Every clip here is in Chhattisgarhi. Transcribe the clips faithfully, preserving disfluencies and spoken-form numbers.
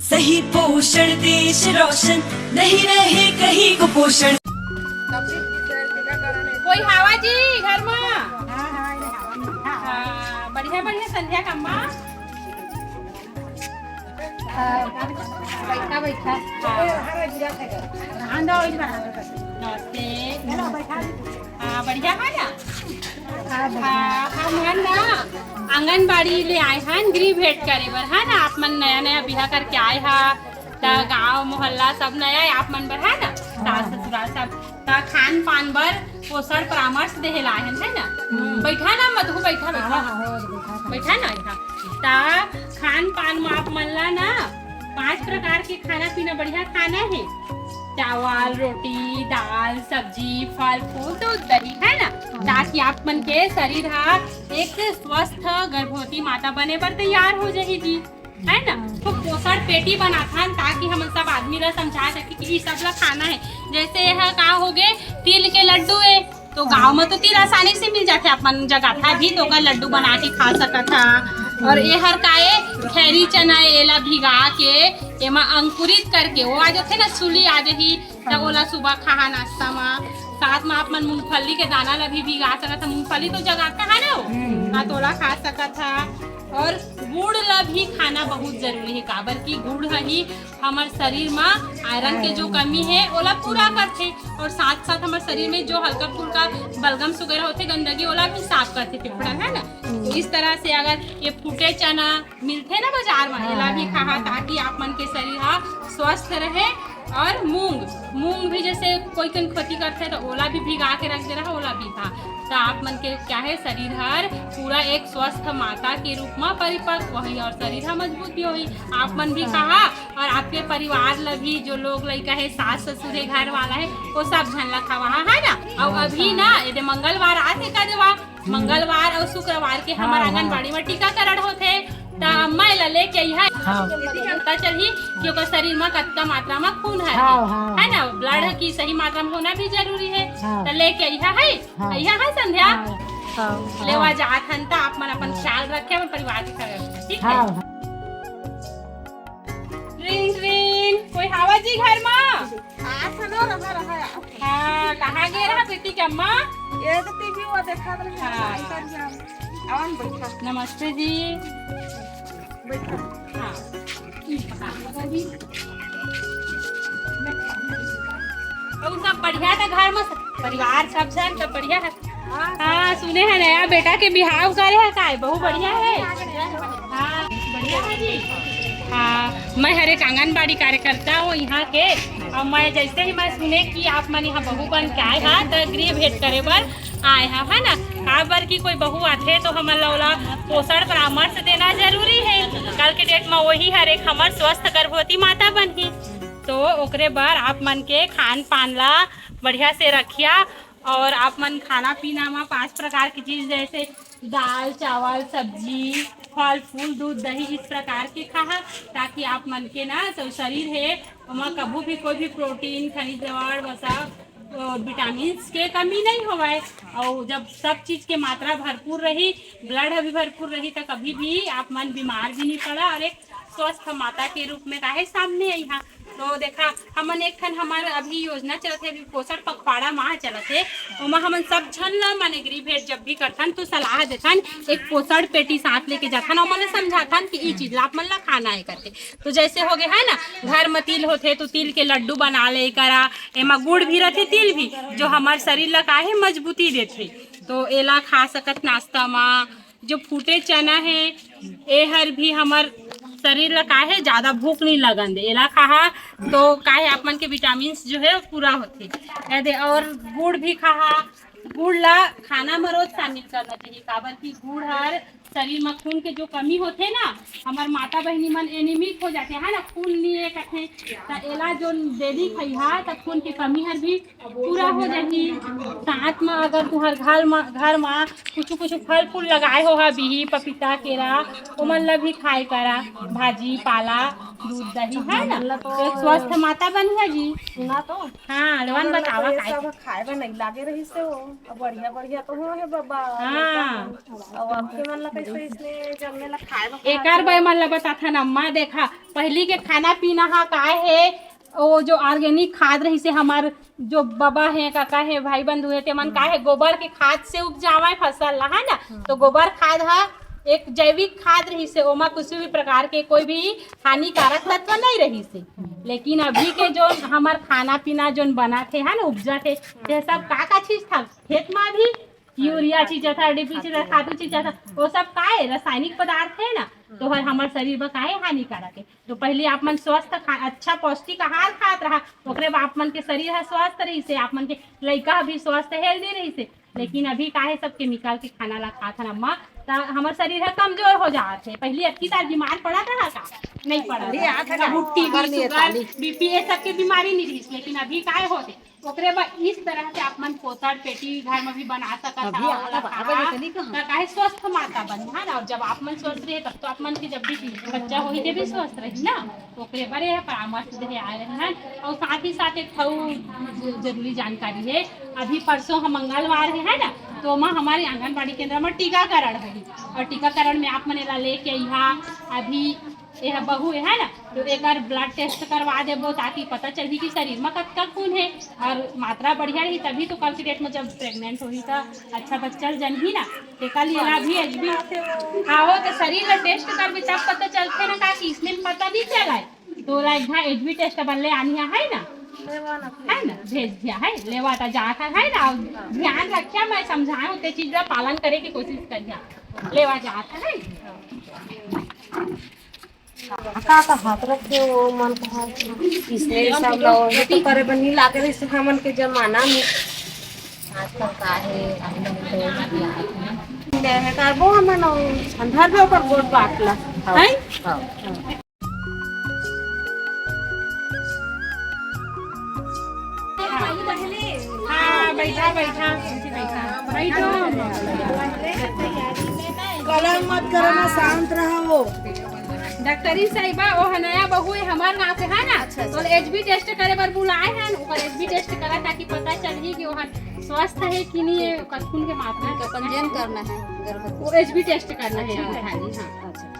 सही पोषण, देश रोशन, नहीं रहे कहीं कुपोषण। कोई हवा जी घर मा? हाँ, बढ़िया बढ़िया संध्या कम्मा। बैठा बैठा। हाँ। नमस्ते। हाँ, बढ़िया है ना? हाँ, हमन ना आंगनबाड़ी ले आए हन गृह भेंट करे बर, है ना? आप मन नया नया बिहा करके आए हा, त गांव मोहल्ला सब नया है आप मन बर, है ना? सास ससुराल सब, त खान पान बर पोषण परामर्श देहे ला आए हन, है ना? बैठा ना मधु, बैठा बैठा। बैठा ना यहाँ। त खान पान में आप मन ला ना पांच प्रकार के खाना पीना बढ़िया खाना है। चावल, रोटी, दाल, सब्जी, फल फूल, दूध दही, है ना? ताकि आप मन के शरीर हा एक स्वस्थ गर्भवती माता बने बर तैयार हो जाही जी, है ना? तो पोषण पेटी बनाथन ताकि हमन सब आदमी ला समझा सके कि ई सब ला खाना है। जैसे यह का हो गए, तिल के लड्डू है, तो गांव में तो तिल आसानी से मिल जाथे, अपन जगाथा भी तो ओकर लड्डू बना के खा सकत हा। और ये हर का ए, खैरी चना ए, एला भिगा के एमा अंकुरित करके वो आ जाथे ना, सुली आ जाही, तब ओला सुबह खाहा नाश्ता मा। साथ मा आप मन मूंगफली के दाना ला भी भिगा सकत हा, मूंगफली तो जगाथा है ना वो, हाँ, तो ओला खा सकत हा। और गुड़ ला भी खाना बहुत जरूरी है, काबर कि गुड़ ह ही हमर शरीर मा आयरन के जो कमी है ओला पूरा करथे, और साथ साथ हमर शरीर में जो हल्का फुल्का बलगम वगैरह होथे, गंदगी, ओला भी साफ करथे फेफड़ा, है ना? तो इस तरह से अगर ये फूटे चना मिलथे ना बाजार में, एला भी खाहा ताकि आप मन के शरीर हा स्वस्थ रहे। और मूंग, मूंग भी जैसे कोई कोई खेती करथे तो ओला भी भिगा के रख दे रहा, ओला भी खा। तो आप मन के क्या है, शरीर हर पूरा एक स्वस्थ माता के रूप में परिपक्व होही और शरीर हा मजबूत भी होही। आप मन भी खाहा और आपके परिवार ला भी, जो लोग लइका है, सास ससुर है, घर वाला है, वो सब झन ला खवाहा, है ना? और अभी ना ये दे मंगलवार आथे का देवा, मंगलवार और शुक्रवार के हमर हाँ, हाँ। आंगनबाड़ी में टीकाकरण होथे, त मैं ला लेके आई है। हाँ। पता चलही कि ओकर शरीर में कतका मात्रा में खून है, हाँ, हाँ। है ना? ब्लड की सही मात्रा में होना भी जरूरी है। हाँ। त लेके आई है, है? हाँ। आई है संध्या? हाँ, हाँ। लेवा जात हन त आप मन अपन ख्याल रखे, अपन परिवार के ख्याल रखे, ठीक है? हाँ, हाँ। रिंग रिंग, कोई हावा जी घर मा? हाँ, सुनो, रहा, रहा। हाँ, कहाँ गए रहा बेटी के अम्मा? ये तो टीवी वो देखा रही है, हाँ। आई कर दिया। आवन बैठा। नमस्ते जी। बैठा। हाँ। और सब बढ़िया था घर में, सब परिवार सब जन सब बढ़िया है? हाँ, सुने हैं नया बेटा के बिहाव करे है काय, बहुत बढ़िया है। हाँ, बढ़िया है जी। हाँ, मैं हर एक आंगनबाड़ी कार्यकर्ता हूँ यहाँ के, और मैं जैसे ही मैं सुने कि आप मन यहाँ बहू बन के आए हा, त गृह भेंट करे बर आए हा, है ना? काबर कि कोई बहू आथे तो हमन ला ओला पोषण परामर्श देना जरूरी है। कल के डेट में वही हर एक हमर स्वस्थ गर्भवती माता बनही, तो ओकरे बर आप मन के खान पान ला बढ़िया से रखिया। और आप मन खाना पीना में पांच प्रकार की चीज, जैसे दाल, चावल, सब्जी, फल फूल, दूध दही, इस प्रकार के खाहा, ताकि आप मन के ना जो शरीर है ओमा कभू भी कोई भी प्रोटीन, खनिज लवण, वसा और विटामिन्स के कमी नहीं होवय। और जब सब चीज के मात्रा भरपूर रही, ब्लड भी भरपूर रही, तो कभी भी आप मन बीमार भी नहीं पड़ा और एक स्वस्थ माता के रूप में काहे सामने आई हा। तो देखा, हमन एक ठन हमर अभी योजना चलत है, अभी पोषण पखवाड़ा माह चलत है, ओमा हमन सब झन ला माने गृह भेंट जब भी करथन तो सलाह देथन, एक पोषण पेटी साथ लेके जाथन, ओमन ला समझाथन कि ई चीज ला आप मन ला खाना है करके। तो जैसे हो गए है ना, घर में तिल होथे तो तिल के लड्डू बना ले करा, एमा गुड़ भी रथे, तिल भी, जो हमर शरीर ला काहे मजबूती देथे, तो एला खा सकत नाश्ता मा। जो फूटे चना है, एहर भी हमर शरीर ला काहे ज्यादा भूख नहीं लगन दे, एला खाहा तो काहे आप मन के विटामिन्स जो है पूरा होथे। ए दे, और गुड़ भी खाहा, गुड़ ला खाना में रोज शामिल करना चाहिए, काबर कि गुड़ हर शरीर में खून के जो कमी होथे ना, हमर माता बहिनी मन एनीमिक हो जाथे है ना, खून नहीं है कथे, त एला जो डेली खइहा त खून के कमी हर भी पूरा हो जाही। साथ म अगर तुहर घर म, घर म कुछु कुछु फल फूल लगाए हो हा, बिही, पपीता, केरा, ओमन ला भी खाए करा, भाजी पाला, दूध दही, है ना? हमन ला तो तो एक स्वस्थ माता बनहा जी। सुना तो। हाँ, लेवन हमन ला बतावा तो ये काय सब खाए बर नहीं लागे रहिस हे वो। अब बढ़िया बढ़िया तो हो हे बाबा। हाँ। अब आपके मन ला एकर बर मन ल बताथन अम्मा, देखा, पहिली के खाना पीना हा काय हे, वो जो ऑर्गेनिक खाद रहिसे, हमर जो बबा हे, काका हे, भाई बंधु हे, तेमन का हे, गोबर के खाद से उपजावे फसल ला, है ना? तो गोबर खाद हा एक जैविक खाद रहिसे, ओमा कुछ भी प्रकार के कोई भी हानिकारक तत्व नहीं रहिसे। लेकिन अभी के जो हमर खाना पीना जोन बनत हे, है ना, उपजत हे, ते सब का का चीज था खेत मा भी? यूरिया चीज था, डीएपी चीज था, खातू चीज था, वो सब का हे? रासायनिक पदार्थ हे ना, तो हर हमर शरीर बर का हे? हानिकारक हे। तो पहले आप मन स्वस्थ खा, अच्छा पौष्टिक आहार खात रहा, ओकरे बाद आप मन के शरीर ह स्वस्थ रहिसे, आप मन के लइका ह भी स्वस्थ हेल्दी रहिसे। लेकिन अभी का हे, सब केमिकल के खाना ला खात हन अम्मा, त हमर शरीर ह कमजोर हो जात हे। पहले अतकी सार बीमार पड़त रहा का? नहीं पड़त अरे, रहा। आज का बुट्टी भी, खबर नहीं है शुगर, ताली। बीपी, ये सब के बीमारी नहीं रहिस। लेकिन अभी का हे होत हे, ओकरे बर इस तरह से आप मन पोसण पेटी घर में भी बना सकत अभी हव, आता ओला बा-, खा, बजे चली कहाँ? त काहे स्वस्थ माता बन, है ना? और जब आप मन स्वस्थ रहे, तब तो आप मन के जब भी बच्चा होही, ते भी स्वस्थ रही ना। ओकरे बर ये परामर्श दे आए रहे हैं। और साथ ही साथ एक ठऊ ज-, जरूरी जानकारी है, अभी परसों हम मंगलवार है, है ना, तो ओमा हमारे आंगनबाड़ी केंद्र में टीकाकरण होही। और टीकाकरण में आप मन एला लेके अइहा। अभी ये बहू है ना, तो एकर ब्लड टेस्ट करवा देबो, ताकि पता चलही कि शरीर में कतका खून है और मात्रा बढ़िया रही, तभी तो कल की डेट में जब प्रेग्नेंट होही तो अच्छा बच्चा जनही ना। तेकर लिए एला भी एचबी, हाँ, वो तो शरीर ला टेस्ट करबे तब पता चलथे ना, का कि इसने पता नहीं चला है। तो ला एक एचबी टेस्ट बर ले आनी है, है ना? है ना? भेज दिया है, लेवा ता जात है, है ना? ध्यान रखिया, मैं समझाए होते चीज ला पालन करे की कोशिश करिया। लेवा जात है। का का हाथ रखे वो मन कहा इसने सब ला, ये तो करे बनी लागे रहिस हमन के जमाना में। आजकल का हे, हम लोग तो ले हे करबो हमन, अंधार में ओकर गोठ बात ला। हाँ। हैं? हाँ। हाँ, बैठा, बैठा, बैठा। बैठो। कलम मत करो ना, शांत रहो। डॉक्टरी साहिबा, वो नया बहू है हमार गांव के, है ना? अच्छा, अच्छा। तो एचबी टेस्ट करे बर बुलाए हैं, ओकर एचबी टेस्ट करा, ताकि पता चलही कि वो स्वस्थ है कि नहीं है, ओकर खून के मात्रा तो कितना पंजीयन है। करना है गर्भवती। वो एचबी टेस्ट करना है, अच्छा। हाँ जी, हाँ। अच्छा, ठीक।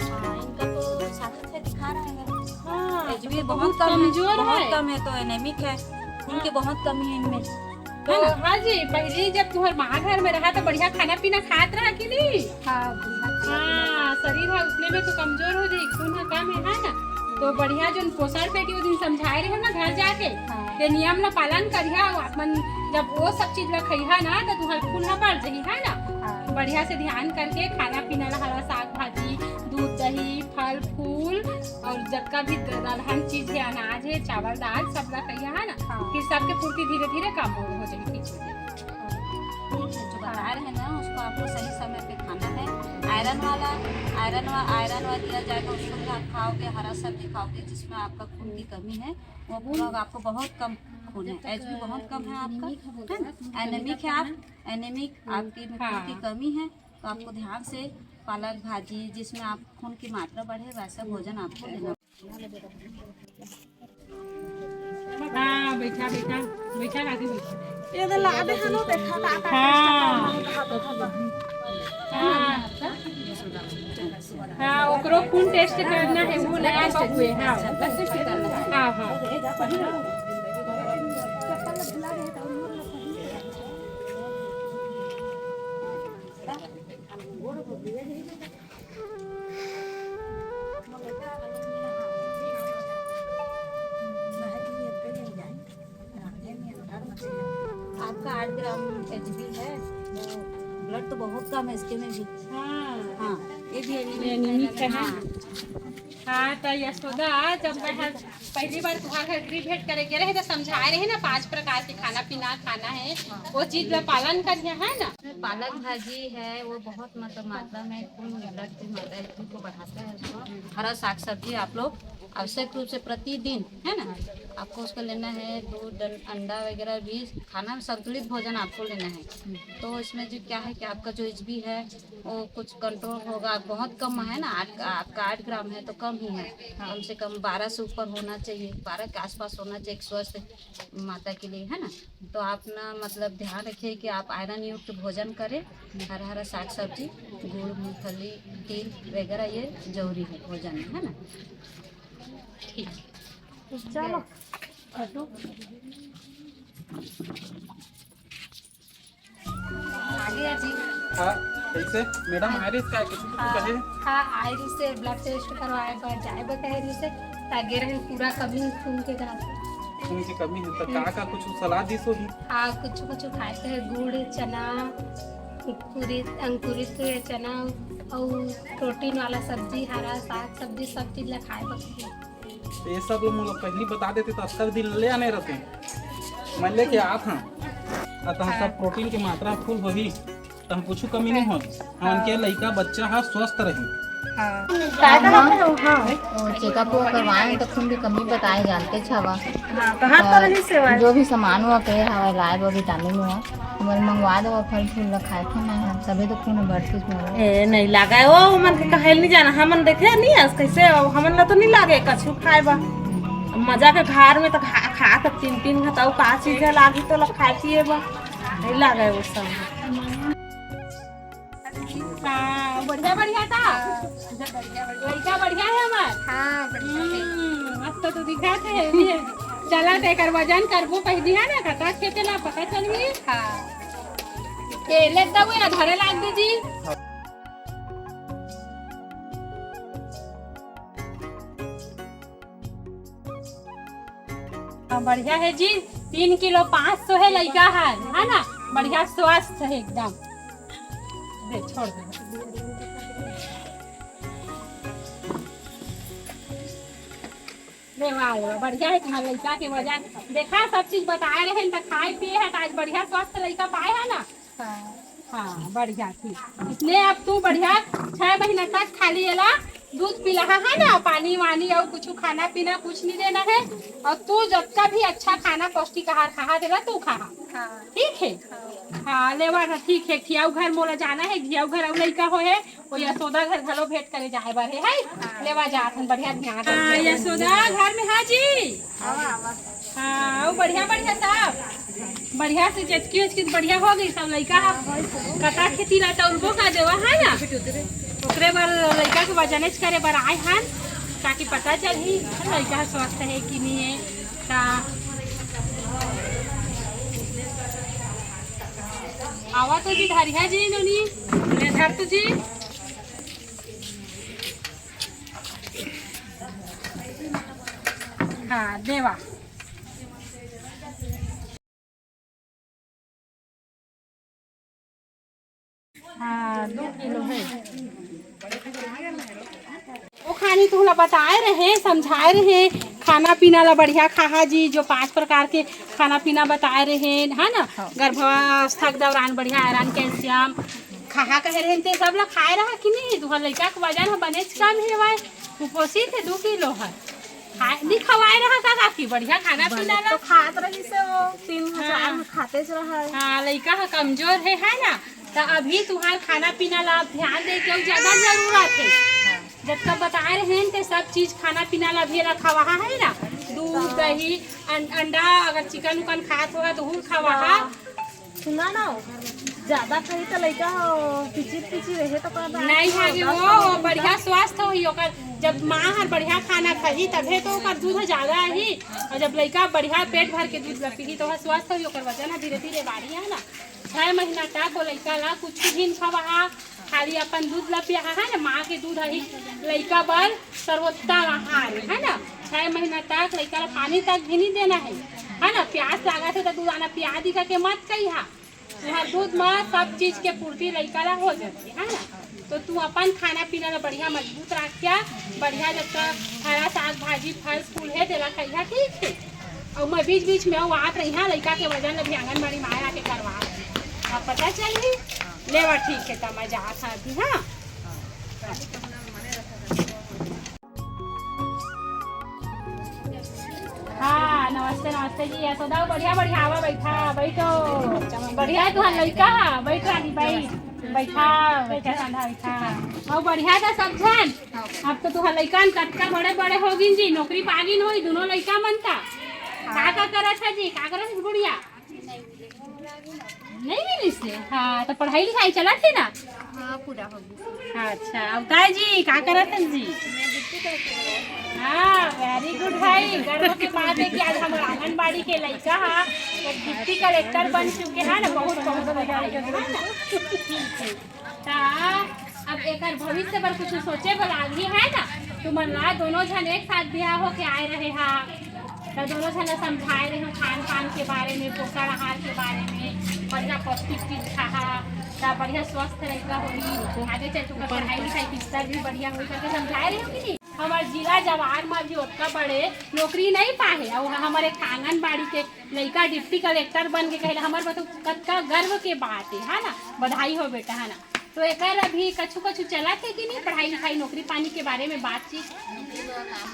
हाँ, इनका तो साथी से दिखा रहा है। हाँ, एचबी तो बहुत बहुत कम है, कमजोर बहुत है। कम है, तो एनेमिक है, खून की हाँ। बहुत कमी है इनमें। तो है ना? हाँ जी, पहले जब तुहर माँ घर में रहा तो बढ़िया खाना पीना खात रहा कि नहीं? हाँ, बढ़िया खाना पीना हाँ, शरीर है उसने में तो कमजोर हो जाई, खून है कम है, है ना? तो बढ़िया जोन पोषण पेटी वो दिन समझाए रहे ना घर जाके, हाँ। ये नियम ला पालन करिहा, अपन जब वो सब चीज ला खइहा ना तो तुहर खून ला बढ़ जाही, है ना? हाँ। बढ़िया से ध्यान करके खाना पीना ला, हरा साग भाजी, दूध दही, फल फूल और जतका भी द-, दलहन चीज है, अनाज है, चावल दाल, सब ला खइहा, है ना? हाँ। फिर सबके पूर्ति धीरे धीरे कम हो, हो जाही, ठीक हो जाही। जो बता रहे हैं ना, उसको आपको सही समय पे खाना है। आयरन वाला, आयरन वा-, आयरन वाला दिया जाएगा, उसको भी आप खाओगे, हरा सब्जी खाओगे, जिसमें आपका खून की कमी है, वो पूरा आपको बहुत कम खून है, एचबी बहुत कम है आपका, है ना? एनेमिक है आप, एनेमिक, आपकी में खून की कमी है, तो आपको ध्यान से पालक भाजी, जिसमें आप खून की मात्रा बढ़े, वैसा भोजन आपको लेना। हाँ, बैठा, बैठा, बैठा, काकी, बैठा। ये तो लादे हलो, देखा, का, का, हाँ। हाँ। हाँ, ओकरो खून टेस्ट करना है, वो नया बहू है, हाँ। हाँ, हाँ। आपका आठ ग्राम एचबी है, तो ब्लड तो बहुत कम है इसके में भी। हाँ। हाँ, ये भी एनीमिक है। एनीमिक है। हाँ। हाँ, तो यशोदा, जब मैं हर पहली बार तुम्हारे घर भी भेंट करे गए रहे, तो समझाए रहे ना, पांच प्रकार के खाना पीना खाना है, वो चीज ला पालन करिए, है ना? पालक भाजी है, वो बहुत, मतलब, मात्रा में खून, ब्लड की मात्रा, एचबी को बढ़ाता है उसको। हरा साग सब्जी आप लोग आवश्यक रूप से प्रतिदिन, है ना, आपको उसको लेना है। दूध, अं-, अंडा वगैरह भी, खाना में संतुलित भोजन आपको लेना है। तो इसमें जो क्या है कि आपका जो एचबी है, वो कुछ कंट्रोल होगा। बहुत कम है ना, आठ, आपका आठ ग्राम है तो कम ही है। कम से कम बारह से ऊपर होना चाहिए, बारह के आसपास होना चाहिए एक स्वस्थ माता के लिए, है ना। तो आप ना, मतलब, ध्यान रखिए कि आप आयरन युक्त भोजन करें, हरा हरा साग सब्जी, गुड़, मूंगफली, तिल वगैरह, ये जरूरी है भोजन में, है ना। ठीक। चलो। आगे जी। हाँ, कैसे मैडम? हाँ। आए रहिस का, कुछ कुछ हाँ, कहे? हाँ, आए रहिस से ब्लड टेस्ट करवाए बर जाए बर कहे रहिस से, तागे रहे पूरा कमी खून के जांच। खून की कमी है, तो का का कुछ सलाह दिस होही? हाँ, कुछ कुछ खाए के है, गुड़, चना, अंकुरित, अंकुरित चना, अउ प्रोटीन वाला सब्जी, हरा साग सब्जी, सब चीज ला खाए बर कहे। तो ये सब मोला पहली बता देते तो अतका दिन ले आने रहते। मैं लेके आत हूँ। आ, तो हम सब प्रोटीन की मात्रा फुल होही, तो हम कुछ कमी नहीं होत। हमन के लइका बच्चा ह स्वस्थ रही। हाँ। काय करत हे? हाँ। वो चेकअप वो करवाए हैं, तो खून की कमी बताए, जानते छवा। हाँ, कहाँ तो और रही सेवा? जो भी सामान हुआ कहे हवा लाए, वो विटामिन हुआ, हमन मंगवा दो, फल फूल ला खाए थे ना, हम सभी तो खून बढ़ती। ए, नहीं लागे ओ, हमन के कहल नहीं जाना, हमन देखे नहीं आज कैसे, हमन ला तो नहीं लागे कछु खाए बा। मजा के घर में तो खा, खा के तीन तीन घंटा का चीज है लागी तो ला खाए पिए बा, नहीं लागे वो सब। हाँ, बढ़िया, बढ़िया था। हाँ, बढ़िया, बढ़िया। लइका बढ़िया है हमार? हाँ, बढ़िया है। हम्म, अब तो तू दिखा थे, ये चला ते एकर वजन करबो, कह दिया ना, कता खेते ला पता चलही। हाँ। ये ले दबो या धरे लाग दीजिए। हाँ, बढ़िया है जी, तीन किलो पाँच सौ है लइका है, है ना, बढ़िया स्वस्थ है एकदम। दे, छोड़ दे। ले, वाह, वाह, बढ़िया है तुम्हारे लइका के वजन। देखा, सब चीज बताए रहे, तो खाए पिए है, तो आज बढ़िया स्वस्थ लइका पाए है ना। हाँ। हाँ, बढ़िया, ठीक। इसलिए अब तू बढ़िया छह महीना तक खाली एला दूध पिलाहा है ना, पानी वानी और कुछ खाना पीना कुछ नहीं देना है। और तू जतका भी अच्छा खाना पौष्टिक आहार खाहा देला तू खाहा। हाँ। ठीक है। हाँ। हाँ, लेवा ना, ठीक है। खियाऊ घर मोला जाना है, खियाऊ घर अउ लइका हो है, वो यशोदा घर घलो भेंट करे जाए बर है, है? लेवा जात हन, बढ़िया ध्यान रख। हाँ, यशोदा घर में, हाँ जी। हाँ, वो बढ़िया, बढ़िया सब। बढ़िया से जचकी उचकी बढ़िया हो गई सब। लइका ह कटा खेती ला तौलबो का देवा है ना, ओकरे बर लइका के वजनेच करे बर आए हन, ताकि पता चलही लइका ह स्वस्थ है कि नहीं है। ता आवा तो जी, धरिया जी नोनी, ले धर तो जी। हाँ, देवा। हाँ, दो किलो है। ओ खानी तुहला बताए रहे, समझाए रहे, खाना पीना ला बढ़िया खाहा जी, जो पांच प्रकार के खाना पीना बताए रहे, है ना? हाँ। गर्भावस्था के दौरान बढ़िया आयरन, कैल्शियम खाहा कहे रहे, ते सब ला खाए रहा कि नहीं? तुहर लइका के वजन ह बनेच कम हेवय, कुपोषित है, दो किलो है। खाए, नहीं खवाए रहा का काकी? बढ़िया खाना पीना ला। तो खात रही से वो तीन हजार हाँ। में खाते च रहा है। हाँ, लइका ह कमजोर है, है ना? तो अभी तुहार खाना पीना ला ध्यान दे के ज्यादा जरूरत है। हाँ। जब तक बताए रहे हैं, ते सब चीज खाना पीना ला भी ला खवाहा है ना? दूध, दही, अं-, अंडा, अगर चिकन उकन खात होगा तो हूँ खवाहा। हाँ। सुना ना, ज्यादा खाही त लइका ह पिचिर पिचिर रहे त ओकर बाद नहीं है कि दस वो पन्द्रह दिन बढ़िया तक स्वस्थ होही ओकर। जब माँ हर बढ़िया खाना खाही तभे तो ओकर दूध ज्यादा आही, और जब लइका बढ़िया पेट भर के दूध ला पीही तो ओकर स्वस्थ होही, ओकर वजन ह धीरे धीरे बाढ़ी, है ना। छह महीना तक वो लइका ला कुछ भी नहीं खवाहा, खाली अपन दूध ला पियाहा, है ना। माँ के दूध ही लइका बर सर्वोत्तम आहार है ना। छह महीना तक लइका ला पानी तक भी नहीं देना है, है ना। प्यास लागत है तो दूध आना पिया दी करके मत कहिहा। तुहार दूध में सब चीज के पूर्ति लइका ला हो जाती है ना। तो तू अपन खाना पीना ला बढ़िया मजबूत रखिया, बढ़िया जब तक हरा साग भाजी फल फूल है तेला खइहा, ठीक है। और मैं बीच बीच में वो आत रही हाँ, लइका के वजन ला भी आंगनबाड़ी माँ आके करवा। अब पता चलही। लेवा, ठीक है, तब मैं जात हूँ अभी, हाँ। नमस्ते जी, यशोदा, बढ़िया, बढ़िया, आवा, बैठा, बैठो। बढ़िया है तुहार लइका हा, बैठ रानी, बैठ, बैठा, बैठा, साधा, बैठा। अउ बढ़िया था सब झन। अब तो तुहार लइका कतका बड़े बड़े हो गिन जी, नौकरी पा गिन होई, दोनों लइका मन ता। का का करत है जी, का करत है गुड़िया? नहीं मिलिस हे? हाँ, तो पढ़ाई लिखाई चलत हे ना? हाँ, पूरा हो गया। अच्छा, अब ताई जी का करत हन जी? हाँ, वेरी गुड भाई, गर्व के बात है कि आज हमर आंगनबाड़ी के लइका हा एक डिप्टी कलेक्टर बन चुके हैं ना, बहुत बहुत बधाई है ना। ठीक है, ता अब एकर भविष्य बर कुछ सोचे बर लागही है ना, तुमन ला दोनों झन एक साथ बिहाव होके आए रहे हा, त दोनों झन ला समझाए रहे हो खान पान के बारे में, पोषण आहार के बारे में, बढ़िया पौष्टिक चीज खाहा, त बढ़िया स्वस्थ लइका होही, आगे चल के ओकर पढ़ाई लिखाई के स्तर भी बढ़िया होही करके समझाए रहे हो कि नहीं? हमर जिला जवार म भी ओतका बड़े नौकरी नहीं पाए, अउ हमर एक आंगनबाड़ी के लइका डिप्टी कलेक्टर बन के कहे ला, हमर बर तो कतका गर्व के बात है, है ना? बधाई हो बेटा, है ना? तो एकर अभी कछु कछु चलत हे कि नहीं, पढ़ाई लिखाई, नौकरी पानी के बारे में बातचीत? नौकरी वाला काम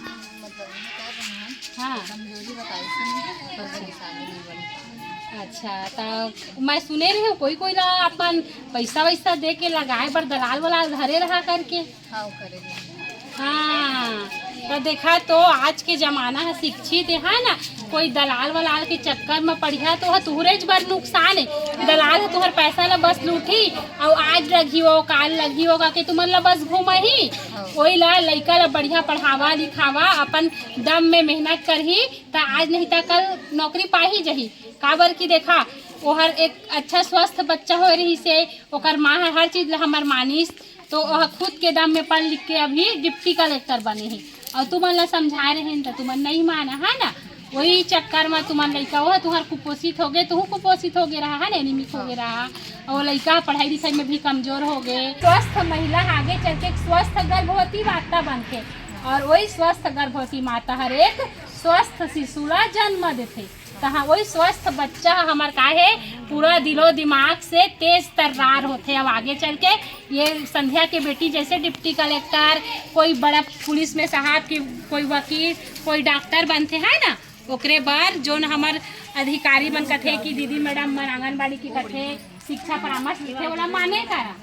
मतलब नहीं कर रहे हैं। हाँ। कमजोरी बताई थी, पर परेशानी नहीं बन पा रही। अच्छा, तो मैं सुने रहे हूँ कोई कोई ला अपन पैसा वैसा दे के लगाए बर दलाल वलाल धरे रहा करके। हाँ, करे रहे। हाँ, तो देखा तो आज के जमाना है शिक्षित है ना, कोई दलाल वलाल के चक्कर में पड़िहा तो ह तुहरेच बर नुकसान है। दलाल ह तुहर पैसा ला बस लूटी, अउ आज लगही वो, काल लगही वो, काके तुमन ला बस घुमाही। हाँ। ओही ला लइका ला बढ़िया पढ़ावा लिखावा, अपन दम में मेहनत करही, त आज नहीं त कल नौकरी पाही जही। काबर कि देखा, ओहर एक अच्छा स्वस्थ बच्चा होए रहिस हे, ओकर माँ ह हर चीज ला हमर मानिस, तो ओह खुद के दम में पढ़ लिख के अभी डिप्टी कलेक्टर बने हे। अउ तुमन ला समझाए रहे त तुमन नहीं माना, है ना? वही चक्कर में तुमन लइका, ओह तुहर कुपोषित हो गए, तुहू कुपोषित हो गए रहा, है ना? एनीमिक हो गए रहा, अउ लइका पढ़ाई लिखाई में भी कमजोर हो गए। स्वस्थ महिला आगे चल के एक स्वस्थ गर्भवती माता बनथे, अउ वही स्वस्थ गर्भवती माता हर एक स्वस्थ शिशु ला जन्म देथे। त हाँ, वही स्वस्थ बच्चा ह हमर का हे, पूरा दिलो दिमाग से तेज तर्रार होथे। अब आगे चल के ये संध्या के बेटी जैसे डिप्टी कलेक्टर, कोई बड़ा पुलिस में साहब की, कोई वकील, कोई डॉक्टर बनथे, है ना? ओकरे बर जोन हमर अधिकारी मन कथे कि दीदी मैडम मन आंगनबाड़ी की कथे, शिक्षा परामर्श देथे, ओला माने करा।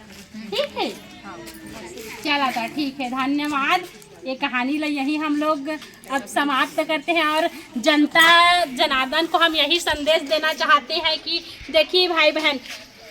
ठीक है, चला था, ठीक है, धन्यवाद। ये कहानी ला यही हम लोग अब समाप्त करते हैं और जनता जनार्दन को हम यही संदेश देना चाहते हैं कि देखिए भाई बहन,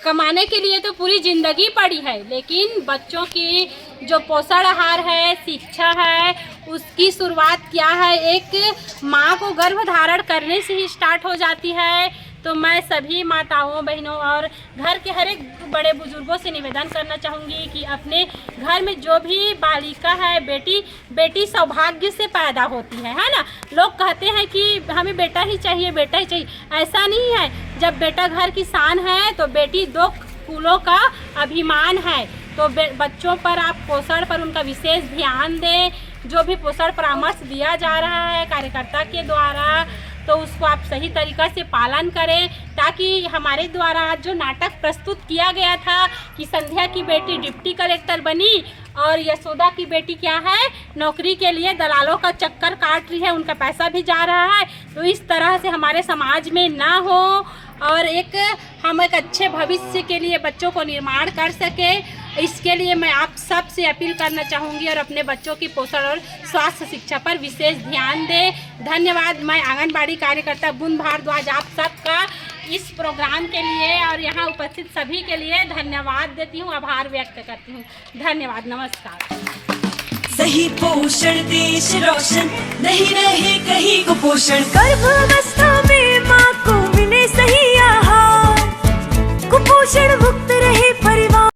कमाने के लिए तो पूरी जिंदगी पड़ी है, लेकिन बच्चों की जो पोषण आहार है, शिक्षा है, उसकी शुरुआत क्या है, एक माँ को गर्भ धारण करने से ही स्टार्ट हो जाती है। तो मैं सभी माताओं, बहनों और घर के हर एक बड़े बुजुर्गों से निवेदन करना चाहूँगी कि अपने घर में जो भी बालिका है, बेटी, बेटी सौभाग्य से पैदा होती है, है ना? लोग कहते हैं कि हमें बेटा ही चाहिए, बेटा ही चाहिए। ऐसा नहीं है। जब बेटा घर की शान है तो बेटी दो कुलों का अभिमान है। तो बे-, बच्चों पर आप पोषण पर उनका विशेष ध्यान दें। जो भी पोषण परामर्श दिया जा रहा है कार्यकर्ता के द्वारा, तो उसको आप सही तरीका से पालन करें, ताकि हमारे द्वारा आज जो नाटक प्रस्तुत किया गया था कि संध्या की बेटी डिप्टी कलेक्टर बनी और यशोदा की बेटी क्या है, नौकरी के लिए दलालों का चक्कर काट रही है, उनका पैसा भी जा रहा है, तो इस तरह से हमारे समाज में ना हो और एक हम एक अच्छे भविष्य के लिए बच्चों को निर्माण कर सके। इसके लिए मैं आप सब से अपील करना चाहूँगी और अपने बच्चों की पोषण और स्वास्थ्य शिक्षा पर विशेष ध्यान दें। धन्यवाद। मैं आंगनबाड़ी कार्यकर्ता बुन भारद्वाज आप सबका इस प्रोग्राम के लिए और यहाँ उपस्थित सभी के लिए धन्यवाद देती हूँ, आभार व्यक्त करती हूँ। धन्यवाद, नमस्कार। सही पोषण देश रोशन, नहीं रहे कहीं कुपोषण। गर्भावस्था में माँ को